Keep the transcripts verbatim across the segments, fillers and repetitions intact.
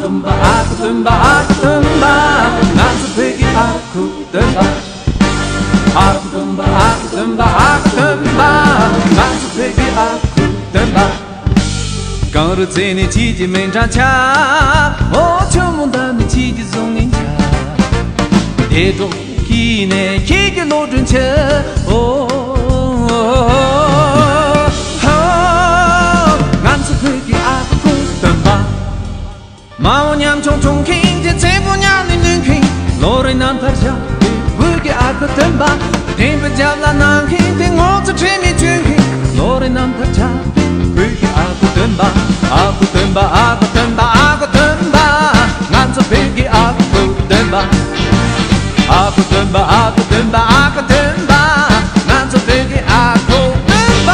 སྟོན་པ་ཨ་ཁུ་སྟོན་པ་ཨ་ཁུ་སྟོན་པ། ང་ཚོ་བོད་ཀྱི་ཨ་ཁུ་སྟོན་པ། ཨ་ཁུ་སྟོན་པ་ཨ་ཁུ་སྟོན་པ་ཨ་ཁུ་སྟོན་པ། ང་ཚོ་བོད་ཀྱི་ཨ་ཁུ་སྟོན་པ། གངས་རི་རྩེ་ནས་ཁྱེད་ཀྱི་མིང་གྲགས་ཆགས། འོ་ཆུ་མོ་མདའ་ནས་ཁྱེད་ཀྱི་གཟུགས་བརྙན་འཆར། དེ་འཕྲོ་ཁྱེད་ནས་ཁྱེད་ཀྱི་བློ་གྲོས་འཆར། འོ་ཧ། ང་ཚོ་བོད་ཀྱི་ཨ་ཁུ་སྟོན་པ། མ་འོངས་ཉམ་ཆུང་འཁྲུངས་མཁན་གྱི་བཙན་པོ་ཉག་ནས་བསྣུན་མཁན། ལོ་རེ་རྣམ་ཐར་བཞག་པའི་བོད་ཀྱི་ཨ་ཁུ་སྟོན་པ། བསྟན་པའི་རྒྱབ་ལ་གནང་མཁན་དེ་ངོ་ཚ་ཁྲེལ་མེད་བཅོས་མཁན། ལོ་རེ་རྣམ་ཐར་ཆགས་པའི་བོད་ཀྱི་ཨ་ཁུ་སྟོན་པ། ཨ་ཁུ་སྟོན་པ་ཨ་ཁུ་སྟོན་པ་ཨ་ཁུ་སྟོན་པ། ང་ཚོ་བོད་ཀྱི་ཨ་ཁུ་སྟོན་པ། ཨ་ཁུ་སྟོན་པ་ཨ་ཁུ་སྟོན་པ་ཨ་ཁུ་སྟོན་པ། ང་ཚོ་བོད་ཀྱི་ཨ་ཁུ་སྟོན་པ།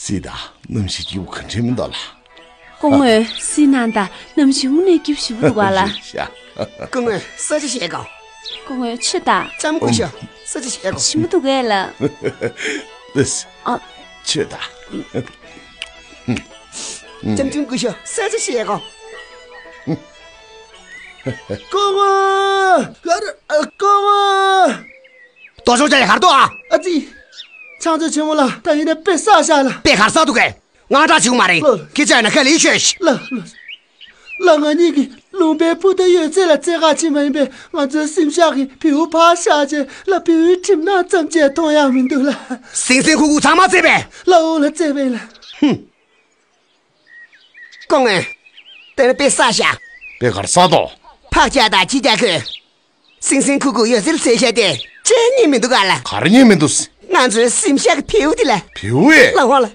སྲིད་ད། གནམ་གཤིས་སྐྱིད་པོ་ག་འདྲ་མི་འདུག་ལ། སྐུ་ངོ། སྲིད་ན་ད་གནམ་གཤིས་དངོས་གནས་སྐྱིད་པོ་ཞེ་པོ་འདུག་ག་ལ། ཤ། སྐུ་ངོ་ས་ཆ་བཤད་གོ། སྐུ་ངོ་ཆུ་ད། ལྕམ་སྐུ་ཞབས་ས་ཆ་བཤད་གོ། ཞིམ་པོ་འདུག་གས་ལ། ལགས། ཨ། ཆུ་ད། ལྕམ་ཆུང་སྐུ་ཞབས་ས་ཆ་བཤད་གོ། སྐུ་ངོ། སྐུ་ངོ། ལྟོ་ཆོག་ཅག་ཡ་གར་ཏོ་ཨ། ཨ་ཙི། ཕྱག་མཛོད་ཆེན་མོ་ལགས། ད་ཡིན་ན་དཔེ་བསགས་བཞག་ལ། དཔེ་གར་བསགས་འདུག་གས། ང་འདྲ་བྱུང་མ་རེད། ལགས། ཁྱེད་ཅག་ཡིན་ན་ཁ་ལས་ཤོད་ཤིག། ལགས་ལགས། ལགས་ང་གཉིས་ཀྱིས་ལུང་པའི་ཕུ་ཐག་ཡོད་ཚད་ལ་བཙལ་ག་ཕྱིན་པ་ཡིན་པས། ང་ཚོའི་སེམས་ཤག་གི་བེའུ་ཕར་བཞག་རྗེས་ལ་བེའུའི་གྲིབ་ནག་ཙམ་ཅིག་མཐོང་ཡག་མི་འདུག་ལ། སིང་སིང་ཁུ་ཁུ་ཚང་མ་བཙལ་པས། ལགས་འོ་ལ་བཙལ་པས་ལ། ཧུམ། སྐུ་ངོ། དེ་ནི་དཔེ་བསགས་ཤག། དཔེ་གར་བསགས་དོ། ཕག་སྐྱག་དང་ཁྱི་སྐྱག་གིས་སིང་སིང་ཁུ་ཁུ་ཡོད་ཚད་བཙལ་བཞག་སྟེ་ཅི་རྙེད་མི་འདུག་ག་ལ། ག་རེ་རྙེད་མི་འདུག་ཟེར། ང་ཚོའི་སེམས་ཤག་གི་བེའུ་དེ་ལ། བེའུ་ཨེ། ལགས་འོ་ལ།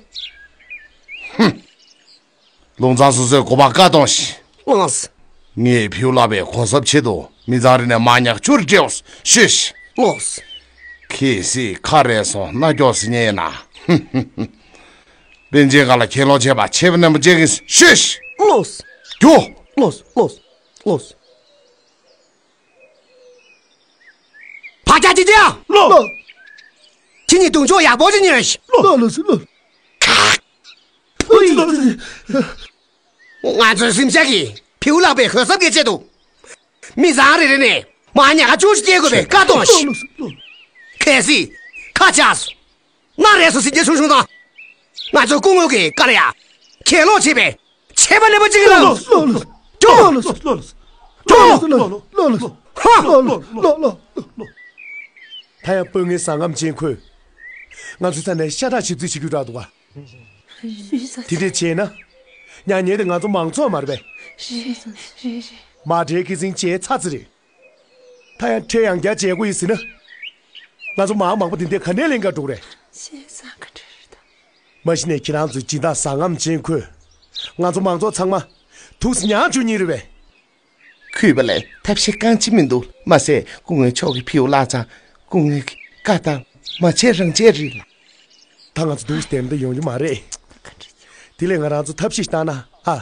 ཧུམ། ལུང་ཚང་སོ་སོའི་གོ་བ་བཀའ་གཏོང་ཞིག། ལགས། ངས་བེའུ་ལག་པའི་གོ་སྐབས་ཆེད་དུ་མི་ཚང་རེ་ནས་མ་ཉག་བཅུ་རེ་སྤྲད་འོང་ཤོད་ཤིག། ལགས། གལ་སྲིད་ཁ་རལ་སོང་ན་མགྱོགས་སེ་ཉན་ཡིན་ན། ཧུམ་ཧུམ་ཧུམ། པཎ་ཆེན་སྒང་ལ་ཁས་ལོ་བྱས་པ་ཆེ་བ་ནན་པོ་བྱེད་ཀྱིན་ཤོད་ཤིག། ལགས། རྒྱུགས། ལགས་ལགས་ལགས། ཕག་སྐྱག་ཅི་ཅི་ཡ། ལགས། ཁྱེད་གཉིས་གདོང་ཕྱོགས་ཡག་པོ་ཅིག་ཉོས་ཤིག། ལགས་ལགས་ལགས། ང་ཚོའི་སེམས་ཤག་གིས་བེའུ་ལག་པའི་གོ་སྐབས་ཀྱི་ཆེད་དུ་མི་བཟང་རེ་རེ་ནས་མ་ཉག་ག་བཅུ་ཞིག་སྟེར་དགོས་པའི་བཀའ་གཏོང་ཞིག། གལ་སྲིད་ཁ་ཆག་སོང་ན་རེ་སོ་སྲིད་ཇེ་ཆུང་ཆུང་དང་། ང་ཚོ་སྐུ་ངོ་གི་བཀའ་ལ་ཡ་གྱེན་ལོག་བྱེད་པའི་ཆད་པ་ལེན་པོ་ཅིག་ལ། ལོ་ལོ་ལོ། ཧ། ལོ་ལོ་ལོ། ལོ་ལོ་ལོ། ད་ཡང་དཔོན་ངའི་ཟ་རྔམ་ཅན་ཁོས་ང་ཚོའི་ས་ནས་ཤ་ཁྲག་ཞིབ་འཚོལ་བྱེད་རྒྱུ་རག་འདུག་ག། དེ་འདྲས་བྱས་ན། མྱ་ངན་དེ་ང་ཚོ་མང་ཚོགས་མ་རེད་པས། མ་འདྲེས་ཀི་ཟིང་བྱས་ཚར་ཚར་རེད། ད་ཡང་ཁྲལ་ཡང་བསྐྱར་བྱེད་དགོས་ཡིན་ཟེར་ན། ང་ཚོ་མང་མང་པོ་དེ་འདྲས་ག་ནས་ལེན་ག་འགྲོ་གི་རེད། མ་གཞི་ནས་ཁྱེད་རང་ཚོའི་སྦྱིན་བདག་ཟ་རྔམ་ཅན་ཁོས། ང་ཚོ་མང་ཚོགས་ཚང་མ་ཐུགས་ཉག་བཅུག་མཁན་རེད་པས། གུས་པ་ལགས། ཐབས་ཤེས་རྐང་གཅིག་མི་འདུག། མ་ཟད་སྐུ་ངོ་མཆོག་གི་ཕིའུ་བརླག་ཙང་སྐུ་ངོ་གི་བཀའ་ལྟར་མ་བྱས་རང་བྱས་རེད་ལ། ད་ང་ཚོ་འདུག་སེ་བསྡད་ན་ཡོང་རྒྱུ་མ་རེད། དེ་ལས་ང་རང་ཚོ་ཐབས་ཤེས་ཤིག་བཏང་ན་ཨ།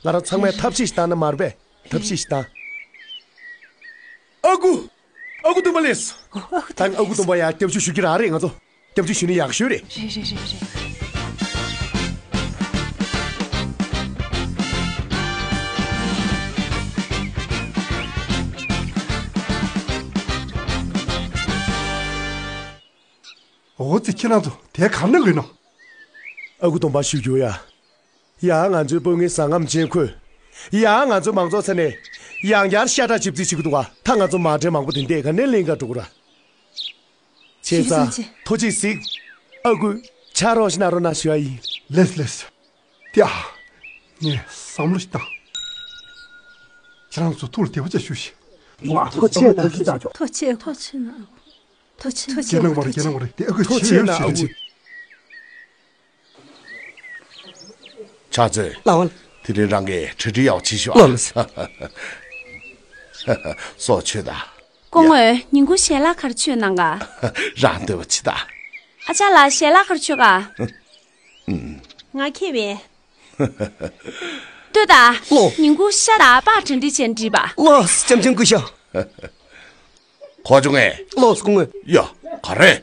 ང་རང་ཚང་མས་ཐབས་ཤེས་ཤིག་བཏང་ན་མ་རེད་པས། ཐབས་ཤེས་ཤིག་བཏང་། ཨ་ཁུ། ཨ་ཁུ་སྟོན་པ་ལགས། ད་ཨ་ཁུ་སྟོན་པ་ཡ་སྐྱབས་བཅོལ་ཞུ་རྒྱུ་རང་རེད་ང་ཚོ། སྐྱབས་བཅོལ་ཞུས་ན་ཡག་ཤོས་རེད། རེད་རེད་རེད་རེད། འོ་ཙི་ཁྱེད་རང་ཚོ་དེ་ག་འདྲ་ཡིན་ནམ། ཨ་ཁུ་སྟོན་པ་ཞུ་རྒྱུ་ཡ། ཡ་ང་ཚོའི་དཔོན་ངའི་ཟ་རྔམ་ཅན་ཁོས། ཡ་ང་ཚོའི་མང་ཚོགས་ཚོ་ནས་ཡང་བསྐྱར་ཤ་ཁྲག་ཞིབ་འཚོལ་བྱེད་ཀྱི་འདུག་ག། ད་ང་ཚོ་མ་འདྲེས་མང་པོ་དེ་འདྲས་ག་ནས་ལེན་ག་འགྲོ་གི་ར། བྱས་ཙང་ཐུགས་རྗེ་གཟིགས། ཨ་ཁུ། ཕྱག་རོགས་ཤིག་གནང་རོགས་གནང་ཞུ་བ་ཡིན། ལགས་ལགས། ཏེ་ཨ། ངས་བསམ་བློ་ཞིག་བཏང་། ཁྱེད་རང་ཚོ་ཐུགས་ལ་བདེ་པོ་བྱས་བཞུགས་ཤིག། ཐུགས་རྗེ་ཆེ། ཐུགས་རྗེ་ཆེ། ཐུགས་རྗེ་ཆེ་ན་ཨ་ཁུ། ཐུགས་རྗེ་ཆེ། རྒྱལ་ནང་མ་རེད། རྒྱལ་ནང་མ་རེད། ཏེ་ཨ་ཁུ། ཐུགས་རྗེ་ཆེ་ན་ཨ་ཁུ། ཕྱག་མཛོད། ལགས་འོང་། དེ་རིང་རང་གིས་གྲ་སྒྲིག་ཡག་པོ་བྱེད་ཤོག་ཨ། ལགས་ལགས། སྲོག་མཆོད་དང་། སྐུ་ངོ། ཉིན་གུང་ཞལ་ལག་ག་རེ་མཆོད་གནང་ག། རང་འདོད་པ་བྱེད་དང་། ཨ་ཅག་ལགས་ཞལ་ལག་ག་རེ་མཆོད་ག། ང་ཁེ་བས། ལྟོས་དང་། ལགས། ཉིན་གུང་ཤ་དང་སྤགས་གྲ་སྒྲིག་བྱས་ནས་བསྡད་པ། ལགས་སོ། ལྕམ་ཆུང་སྐུ་ཞབས། གོ་བྱུང་ངས། ལགས་སོ་སྐུ་ངོ། ཡ། ག་རེ།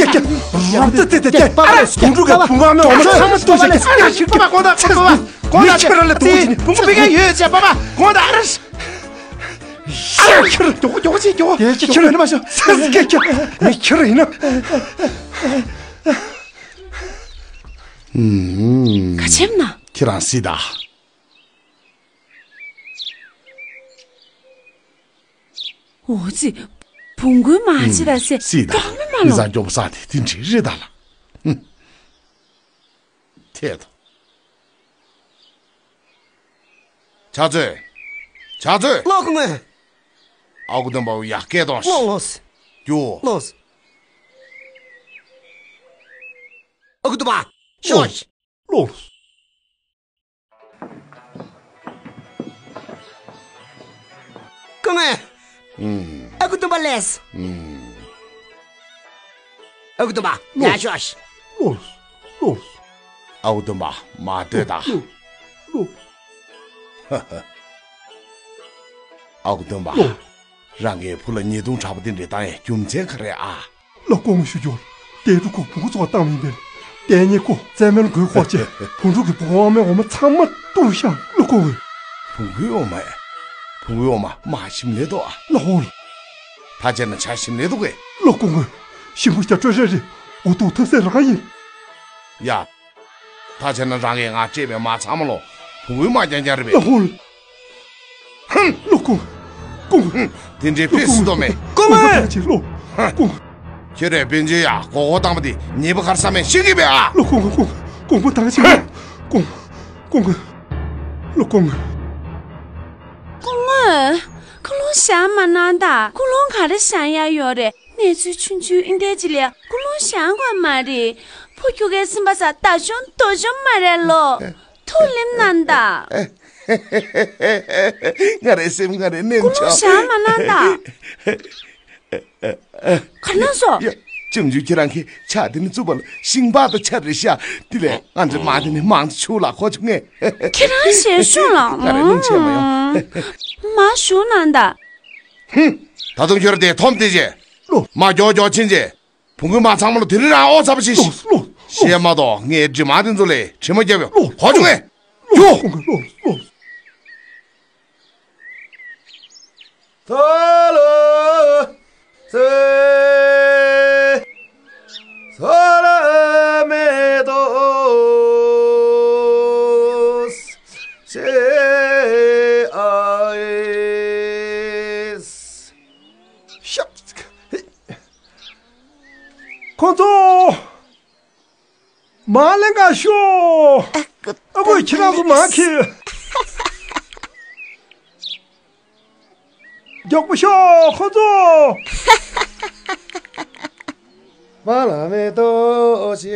ཀྱ་ཀྱ། རོགས་ཏེ་ཏེ་ཏེ་ཏེ། ཨ་ར་དུང་ཕྲུག་གི་བུ་མ་མེད་འོ་མ་ཚང་མ་ལྟོས་ཤིག་ཀྱ་ཤི། པ་པ་དགོངས་དག་དགོངས་དག་ཁྱོད་རང་ལ་དུང་ཕྲུག་ནི་བུ་མོ་པེ་ཀ་ཡོད་ཅེ། པ་པ་དགོངས་དག་ཨ་ར། ཨ་ར་ཁྱོད་རང་མགྱོགས་མགྱོགས་ཅིག་མགྱོགས། དེ་ཅི་ཁྱོད་རང་ཡིན་ན་མ་ཤོག་ས་ཀྱ་ཀྱ། མི་ཁྱོད་རང་ཡིན་ན། ག་ཆེམ་ན། ཁྱེད་རང་སྲིད་ད། འོ་ཙི། བུང་ཁུའི་མ་ཅི་ར་སེ། སྲིད་ད། ཀྱོག་མི་མ་མི་ལོ། ཚང་མགྱོགས་པོ་ས་དེ་དེ་འདྲའི་རེད་ད་ལ། ཧུམ། ཐད་དོ། ཕྱག་མཛོད། ཕྱག་མཛོད། ལོ་སྐུ་ངོ་། ཨ་ཁུ་སྟོན་པ་ཡར་སྐད་གཏོང་ཞིག་ལོ་ལོ། རྒྱུ། ལོ། ཨ་ཁུ་སྟོན་པ། ཤོག་ལོ། སྐུ་ངོ་། ཨུམ། ཨ་ཁུ་སྟོན་པ་ལས། ཨུམ། ཨ་ཁུ་སྟོན་པ། ལོ། ཡར་ཤོག་ལོ། ལོ། ཨ་ཁུ་སྟོན་པ་མ་ལྟོས་དང་། ལོ། ལོ། ཨ་ཁུ་སྟོན་པ། ལོ། རང་གི་བུ་ལ་ཉེས་རྡུང་དྲག་པོ་དེ་འདྲ་བཏང་ཡའི་རྒྱུ་མཚན་ག་རེ་ཨ། ལོ་སྐུ་ངོ་ཞུ་རྒྱུར། དེ་འདྲ་ཁོ་བུ་གུ་ཚོ་བཏང་མིན་པས། དེ་ཉིད་ཁོ་བཙན་མོལ་དགོས་ཁོག་ཅེས་བུ་ཕྲུག་གི་བུ་གུ་དབང་མེད་འོ་མ་ཚང་མ་བཏུང་ཤག་ལོ་སྐུ་ངོ། བུ་གུའི་འོ་མ། བུ་གུའི་འོ་མ་མ་ཞིམ་ལེ་དོ་ཨ། ལོ་ཧོལ། ད་བྱས་ན་ཇ་ཞིམ་ལེ་དོ་གས། ལོ་སྐུ་ངོ། ཞིམ་པོ་ཞབས་བྲོ་རེ་རེ། འུ་ཐུག་ཐུག་སེ་རང་ཡིན། ཡ། ད་བྱས་ན་རང་གིས་ང་སྤྲད་པའི་མ་ཚང་མ་ལོ་བུ་གུའི་མ་རྐྱང་རྐྱང་རེད་པས། ལོ་ཧོལ། ཧུམ། ལོ་སྐུ་ངོ། སྐུ་ངོ། ཧུམ། དེ་འདྲའི་ཕི་སི་ཏོ་མེད། སྐུ་ངོ། ལོ་སྐུ་ངོ། ཁྱོད་རས་པན་ཇི་ཡ་མགོ་སྐོར་བཏང་པ་དེ་ཉེས་པ་ག་རེ་བསགས་མེད་ཤེས་ཀྱི་མེད་ཨ། ལོ་སྐུ་ངོ་སྐུ་ངོ་། དགོངས་པ་དག་ཅིག་ལོ། སྐུ་ངོ་སྐུ་ངོ། ལོ་སྐུ་ངོ། སྐུ་ངོ། ཀུན་སློང་བཞག་མ་གནང་ད། ཀུན་སློང་ག་རེ་བཞག་ཡ་ཡོད་རེད། གནས་ཚུལ་ཆུང་ཆུང་འདི་འདྲ་ཅིག་ལ་ཀུན་སློང་བཞག་དགོས་མ་རེད། ཕོ་ཁྱོ་གའི་སེམས་པ་ས་ད་ཆུང་དོ་ཆུང་མ་རེད་ལོ། ཐུགས་ལེན་གནང་ད། ང་རའི་སེམས་ང་རས་མནན་ཀུན་སློང་ཆོག་བཞག་མ་གནང་ད། ག་གནང་སོ། ཡ། ཅུང་ཅུང་ཁྱེད་རང་གིས་ཕྱག་དེ་ནི་བཙུགས་པ་ལ་ཤིང་པགས་དང་ཆ་རེ་ཤ། དེ་ལས་ཨ་འདྲ་མ་དེ་ནི་མང་ཆུ་ལ་ཁོ་ཆུ་ངས། ཁྱེད་རང་ཞལ་ཤུགས་ལ། ང་རས་སྙིང་ཆེ་མ་ཡོང་། མ་ཞུ་ན་ད། ཧུམ། ད་དུང་ཁྱོད་དེ་ཐོམ་དེ་རྗེས། ལོ། མ་མགྱོགས་མགྱོགས་ཕྱིན་རྗེས། བུང་གུ་མ་ཚང་མ་ལོ་དེ་རིང་རང་ཨོ་ཚ་པོ་ཞིག་ལོ། ལོ། ཞེས་མ་གཏོགས་ངས་དྲི་མ་དེ་ཚོ་ལས་དྲི་མ་རྒྱབ་ཡོང་། ལོ། ཁོ་ཆུ་ངས། ལོ། རྒྱུ། ལོ། ལོ། ཐ་ལ་ཚེ་ས་ལ་མེ་ཏོག་ཆེ་ཨ་ཨེ། ཤབ། ཁོང་ཚོ། མ་ལེན་ག་ཤོག་ཨ་ཁུ་ཁྱེད་རང་ཚོ་མ་ཁྱེར། མགྱོགས་པོ་ཤོག་ཁོ་ཚོ། མ་ལ་མེ་ཏོག་ཅེས་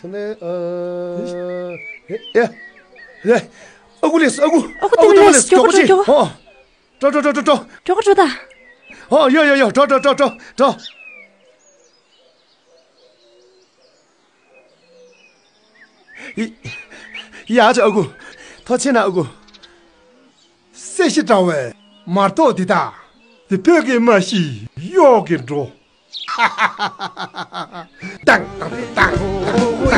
ནི་ཨ། ཡ། ཡ། ཨ་ཁུ་ལེས་ཨ་ཁུ། ཨ་ཁུ་དེ་ལེས་མགྱོགས་པོ་ཅིག་མགྱོགས་པོ་ཅིག་ཨོ། འགྲོ་འགྲོ་འགྲོ་འགྲོ་འགྲོ། མགྱོགས་པོ་འགྲོ་ད། ཨོ་ཡ་ཡ་ཡ་འགྲོ་འགྲོ་འགྲོ་འགྲོ་འགྲོ། ཡ་ཅོ་ཨ་ཁུ། ཐོ་ཆེ་ན་ཨ་ཁུ། སེ་ཤི་འདྲ་བའི་མ་གཏོགས་འདི་དག་འདི་བོད་ཀྱི་མ་ཤི་གཡོག་གི་འགྲོ། ཏང་ཏང་ཏང་ཏང་།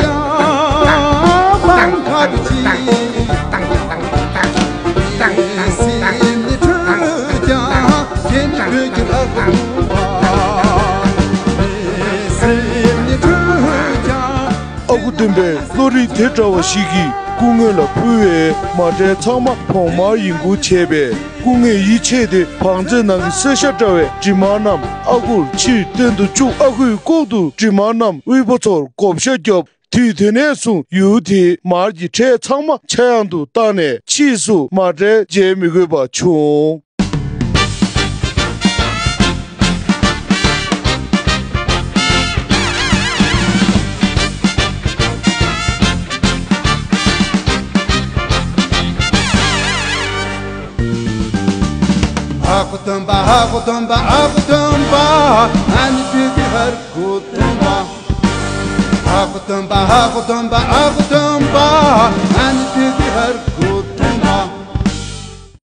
ཨ་ཁུ་སྟོན་པས་བློ་རིག་དེ་འདྲ་བ་ཞིག་གིས་སྐུ་ངོ་ལ་ཕུལ་བས་མ་འདྲེ་ཚང་མ་བོང་མ་ཡིན་ཁུལ་བྱས་པས་སྐུ་ངོས་ཡིད་ཆེས་ཏེ་བང་མཛོད་ནང་གི་སེར་ཤ་འདྲ་བའི་གྲིབ་མ་རྣམས་ཨ་ཁུར་ཕྱིར་བཏོན་དུ་བཅུག་ཨ་ཁུས་ལྐོག་ཏུ་གྲིབ་མ་རྣམས་དབུལ་པོ་ཚོར་བགོ་བཤའ་བརྒྱབ། དུས་དེ་ནས་བཟུང་ཡུལ་དེའི་མར་གྱི་ཁྲལ་ཚང་མ་ཆག་ཡང་དུ་བཏང་ནས་ཕྱིས་སུ་མ་འདྲེ་མཇལ་མི་དགོས་པ་བྱུང་། སྟོན་པ་ཧ་གོ་སྟོན་པ་ཨ་གོ་སྟོན་པ། ཨ་ནི་པི་པི་ཧར་གོ་སྟོན་པ། ཧ་གོ་སྟོན་པ་ཧ་གོ་སྟོན་པ་ཨ་གོ་སྟོན་པ། ཨ་ནི་པི་